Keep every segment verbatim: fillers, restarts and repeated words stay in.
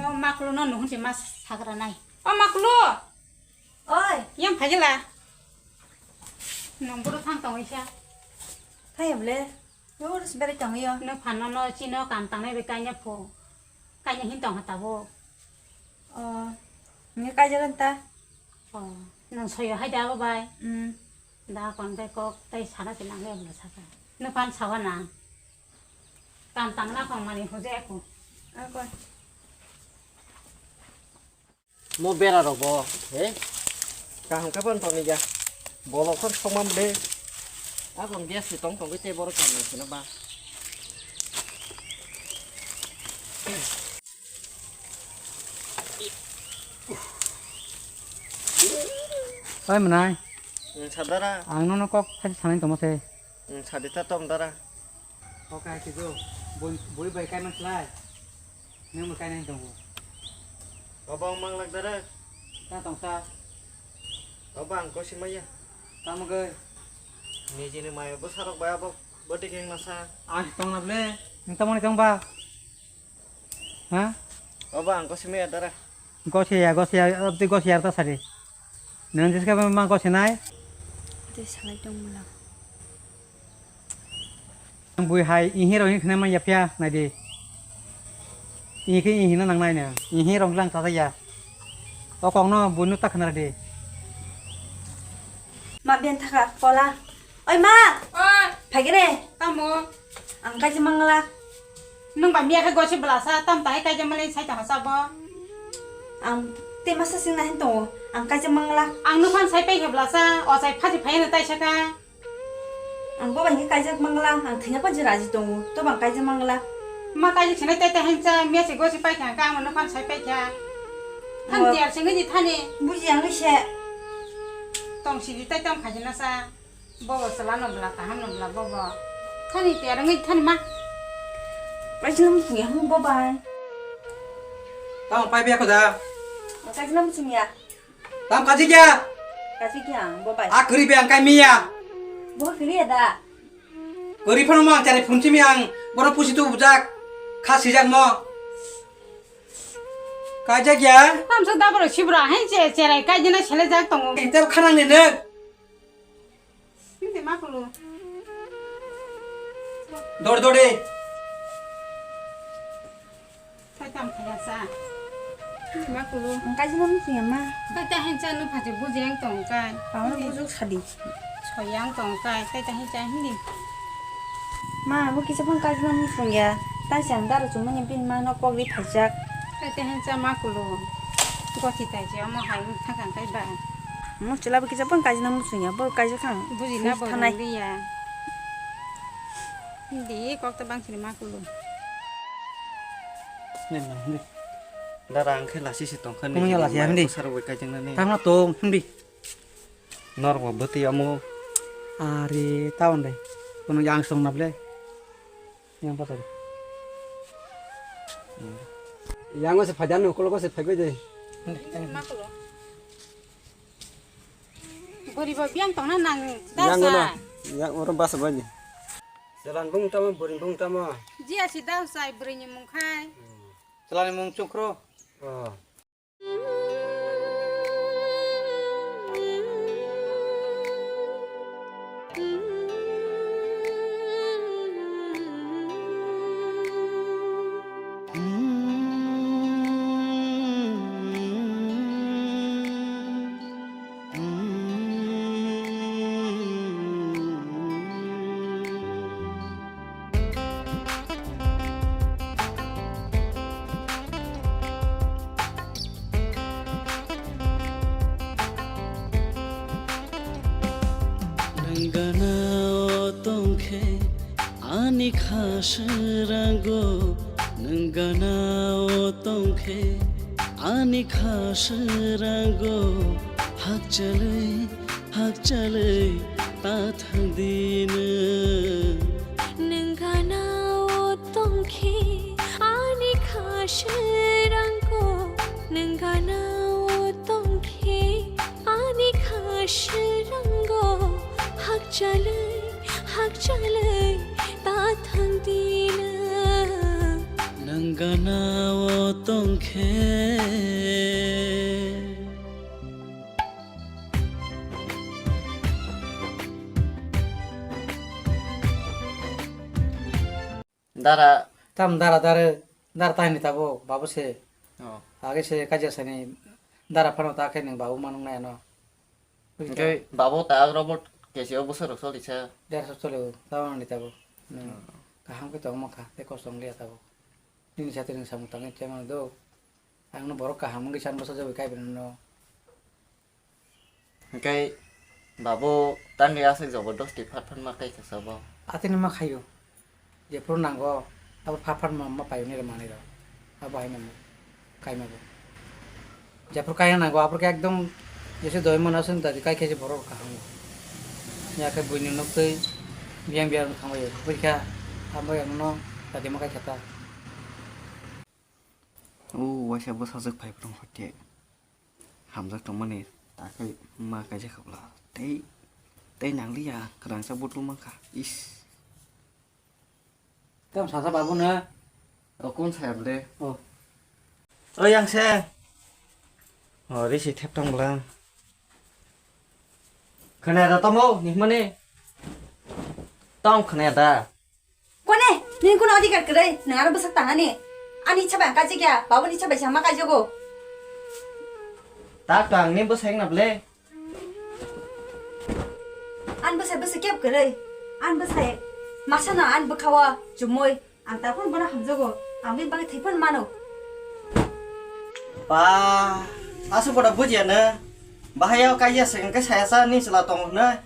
O makulu no nuhun si mas sagra nai. O makulu! Oi! Yang phagila. Nong buru thang tong isa. Thai ble. Yo ur sibere tong yo. No phano no chino kam tangnai be kanya pho. Kanya hin tong hata bo. O. Ni kajalan ta. O. Nang soyo hai da bo bai. Hmm. Da kon bai kok tai sana ti nang le bla saka. No pan sawa na. Kam tang na kong mani huje aku. Ako. Mo bera rogo, he? Kaham kapan tong ni ya? Bolok kon songmam de. Ako gas si tong tong ke te boro kam nang sino ba. Oi mwnai. Hmm, sadara. Ang nono kok khachi sanai tongma se. Hmm, sadi ta tong dara. Kok kai kijo. Boi, boi bai kai maslai. Nang bo kai nai tongo. Obo ang manglak dara. Ta tong sa. Obo ang kosi maya. Tamo gai. Nijini maya bo sarok bai abo. Bo tikeng masa. Ang tong na ble. Nang tamo ni tong ba. Ha? Obo ang gosi maya dara. Gosi ya, gosi ya, abdi gosi ya ta sari. Nang jiska ma gosi nai. Tei salai tong mula. Ang bui hai, ihi rong ihi khna ma yapya nai di. Ihi khe ihi na nang nai na. Ihi rong lang ta ya. O kong no bui nu ta khna di. Ma bian thaka, kola. Oi ma! Oi! Phaikhe re. Tamo? Ang kaisa mangla. Nwng ba miya khe gosi belasa, tam tahai kaisa mali sai tong hasa bo. Ang tei masa singna hin tongo. Ang kaisa mangla. Ang nokhan sai pai khe belasa, o sai phaji phai no tai saka. Ang bo bai khe kaisa mangla, ang thina pa je raji tongo. To bang kaisa mangla. Ma kaisa sinai tai tai hinsa, miya se gosi pai kha, ang ka ang nokhan sai pai kha. Than tiar singwi di thani. Buji ang se. Tong sidi tai tong khaji nasa. Bobo chwla no bwla kaham no bwla bobo. Thani tiyar wngwi thani ma. Kaisa no muchungya hwn bobai. Tamo pai biya koda. Kaisa no muchungya. Tam kaji kya? Kaji kya ang bobai. A kuri be ang kai miya. Bo kuri ya da. Kuri phano mo ang chari phunchi mi ang bono pusi tu bujak. Kha sijak mo. Kaijak ya. Tamsa dabro sibra hain che cherai kaijina sele jak tongo. Intel khanang ni ne. Hindi ma kulu. Dor dor de. Sai tam khaya sa. Hindi ma kulu. Ang kaji ma muchung ya ma. Kai ta hen cha no phaje buji ang tong kai. Ang no bujuk sadi. Soyang tong kai. Kai ta hen cha hindi. Ma, bo kisa phang kaji ma muchung ya. Tai se ang daro chumani bin ma no kok ri phaijak. Kai ta hen cha ma kulu. Gothi tai je omo hai wng thang kai ba. Mo chwla bo kisa phang kaijna muchung ya, bo kaijak kha ang. Buji na bo thanai. Rung liya. Hindi kok ta bang sini ma kulu. Dara ang khe lasi se tong kha. Kuno ya lasi ya, hindi. Sar wai kaijak na ni. Tamo tong, hindi. Nor bo bwtwi omo. Ari taon dai. Kuno yang song na ble. Yang pasal. Yang se phajan no kolo se phagoi de. Buri bo biang tong na nang. Yang dasa. Yang oro basa bai. Jalan bung tamo, buri bung tamo. Ji asi dau sai buri ni mung khai. Jalan mung chukro. Oh. Nwng gana o tong khe ani kha swrango, nwng gana o tong khe ani kha swrango, hakchalwi hakchalwi ta thang di nwng. Nwng gana o tong khe ani kha swrango, nwng gana o tong khe ani kha swrango, hakchalwi hakchalwi ta thang di nwng. Nwng Gana-o tongkhe. Dara. Tam dara dara, dara tahini tabuk, babu se. Oh. Age se kaja sani dara phano ta khe nang babu manung nai ano. Hwnkhe babo ta ag robot kesi o bwswk rok choli sa. Dersa choli o, tabang ni tabuk. Nang kaham khe tong mankha, tei kosto wng liya tabuk. Nini satwi nang samung tangwi tei mano do. Ang no borok kaham wngwi san bwsa jagwi kaibrino. Hwnkhe babo tangwi aswk jobo dosti phat phat ma kai kha sabo. Atini ma khaio. Jephuru nango, abo pha phan ma, ma payo nire maniro. Abo hai mamo, kai mabo. Jephuru kaiya nango, aphuru khe ekdom jese doi mano aswk dadi kai khe je borok kaham. Ya khe buini nok twi biyang biyang thangbaio. Buikha, abo yang no dadi ma kai khe ta. O waisa bwsajwk phai phwrwng hoite. Hamjak tongmani takhai ma kaijak khabla. Tei, tei nangliya, kwrangsa butlu mankha. Is. Tamo sasa babu na? O, kun saya bwle? O. O, yang se. O, risi thep tong bwla. Khwnaya da tamo, ni hwnmani? Tong khwnaya da? Kone, nini kuno adhikar kwrwi, nwng aro bwsak tangani. Ani ichha bai ang kaijak ya, babuni ichha bai se ang ma kaijago. Tak to ang ni bwsai wngna bwle. Ani bwsai bwsai kebo kwrwi. Ani bwsai masano ani bwkha-o chumui. Ang ta phano bono hamjago. Ang bini bagwi thwi phano mano. Ba, aswk boda bujiya nw. Bahai o kaijak se hwnkhe saya sa ni chwla tongo hwnwi.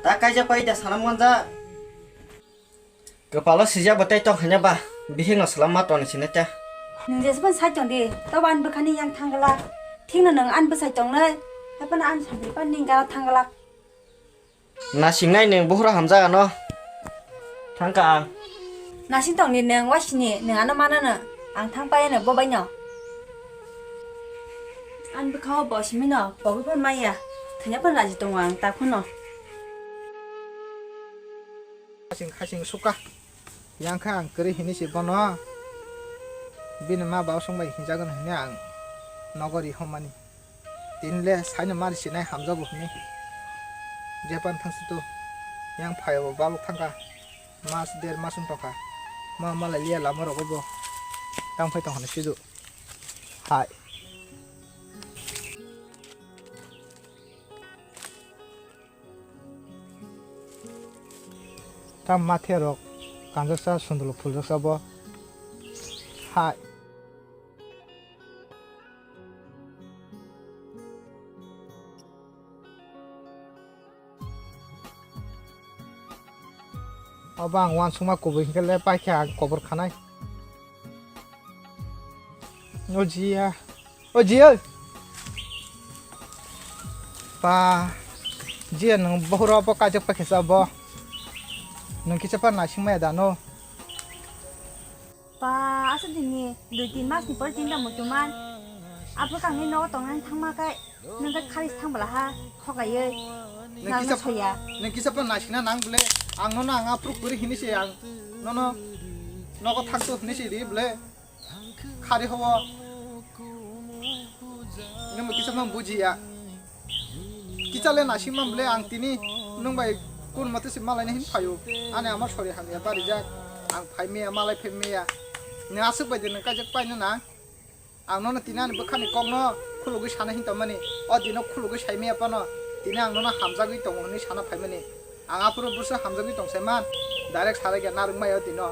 Ta kaijak pai da sana manja. Kwpalo sijak bo tei tong khaina ba, bihikno swlam ma toni sini ta. Nwng jesphano sai tong di, tobo ani bwkhani yang thang glak. Thikno nwng ani bwsai tongnai, haiphano ani samtwi phano nini gana thang glak. Nasingnai nwng buhura hamjak ano. Thangkha ang. Nasing tongni nwng waisini nwng ano manano, ang thang pai ano bo baino. Ani bwkha-o bo simino pogwi phano maya, thwina phano raji tongo ang ta phano. Khasing khasing suka. Yang khe ang kwrwi hini se bono. Bini ma baba song bai hinjago hwnwi ang nogo ri hwnmani. Tini le saino mari sinai hamjago hwnwi. Japan thangsi to. Yang phaio bo balok thangkha. Mas der mas wng tongkha. Ma malai liya lama rogo bo. Tang phai tong hwnwi sidu. Hai. Tam mathe rok kanjaksa sunduluk phuljaksa bo. Hai. Obo ang uansukma kubui hinkhe le paikha ang kobor khanai. O jiya. O jiya. Pa. Jiya nwng bohoro bo kaijak paikha sa bo. Nwng kisa pa naising maya da no. Pa, aswk dini dui tin mas ni pore tinta muitu man. Aphuru kangni nogo tongnani thangma khe nwng khe khari thang bwla ha khokaiwi. Nwng nang kisa, no soya. Nwng kisa pa naisingna nang bwle. Ang nono ang aphuru kwrwi hini se ang nono nogo thangto hini se ri bwle. Khari hobo. Nwng bo kisa phano bujiya. Kichale naisingma bwle ang tini nwng bai kun mote se malaina hin phaio. Ani ama sori hamya barijak. Ang phai maya malai phai maya. Nwng aswk bai de nwng kaijak paino na. Ang nono tini ani bwkhani kokno khulugwi sana hin tongmani. O dino khulugwi sai maya phano tini ang nono hamjagwi tongo hwnwi sana phaimani. Ang aphuru bwswk hamjagwi tong sai man. Direct sarai khe narwk maya o dino.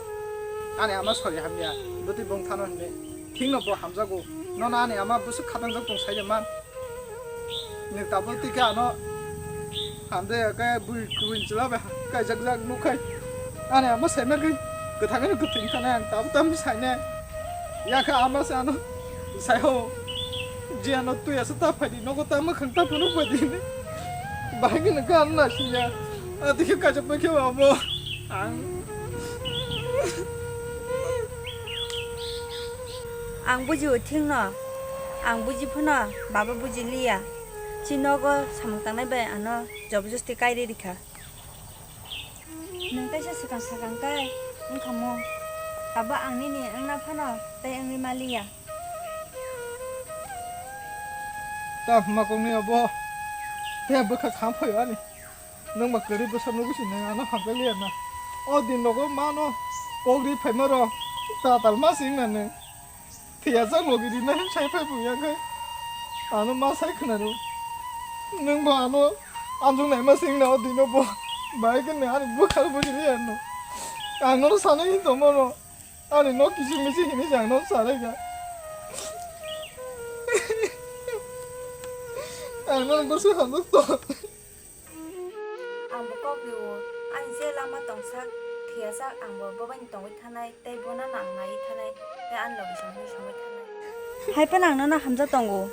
Ani ama sori hamya. Bwtwi bong thano hinwi. Thikno bo hamjago. Nono ani ama bwswk khatangjak tong sai de man. Nwng tabuk twi khe ano hamjaya khe bui kubui chwla bai kaijak jak nuk khai. Ani ama sai ma khe kwthang ani kwthwng thanai ang tabuk tamni sainai. Yakhe ama se ano sai ho. Je ano twi asa ta phai di nogo ta mwkhang ta phunuk bai di. Bahai khe nwng khe ano naisingya. Atwi khe kaijak pai khe abo. Ang. Ang buji o thikno, ang buji phano baba buji liya. Chini nogo samung tangnai bai ano jobojosti kairi rikha. Nwng kaisa swkang swkang kai wngkha mo. Abo ang nini wngna phano tei wngwi maliya. Ta hwnma kongni abo. Tei bwkha kham phaio ani. Nwng ba kwrwi bwsa nugwi si nwng ano hamjakliya na. O din nogo mano kok ri phaima rok tatal ma sing na nwng. Thiyajak logi ri na hwn sai phai buya khe. Ano ma sai khna rw. Nwng bo ano anjung nai ma sing na o dino bo. Bai khe nwng ani bwkha rw bujiliya no. Ang nono sanai hin tongma no. Ani no kisi misi hini jang no sarai ga. Ang nono bwswk hamjak to. Ang bo kok rio, ani je lama tongsak, thiyajak ang bo bobaini tongwi thanai, tei bono nang naiwi thanai, tei ani logi songwi songwi thanai. Hai phano ang nono hamjak tongo,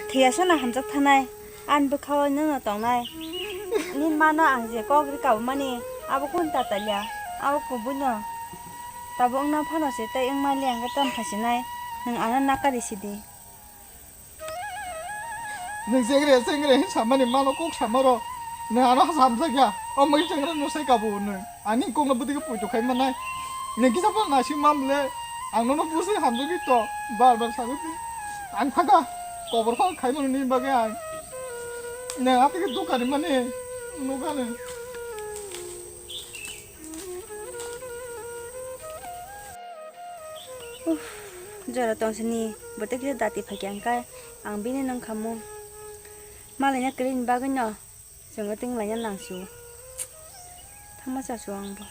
thiyasa no hamjak thanai, ani bwkhao nono tongnai. Nini mano ang je kok ri kabumani, abo kunu tatalya, abo kubuino. Tabuk wngna phano se tei wngmaliya hwnkhe tamo khasinai, nwng ano nakari sidi. Nwng chengre chengre hin samani mano kok samaro. Nwng ano hamjakya. O mui chengra no sai kabo nwng. Ani kokno bwtwi khe poito khai manai. Nwng kisa phano naising mam le. Ang nono bwsai hamjagwi to. Bar bar sagwi di. Ang thaka. Kobor phano khai mano ni bagwi ang. Nwng atwi khe dukani mani. Nukha nwng. Uff, jora tongsini bwtwi kisa dati phaikha hwnkhe ang bini nung khamu. Malaina kwrwini bagwino chwngno tinglaina nangsu. Thangma chasu ang bo.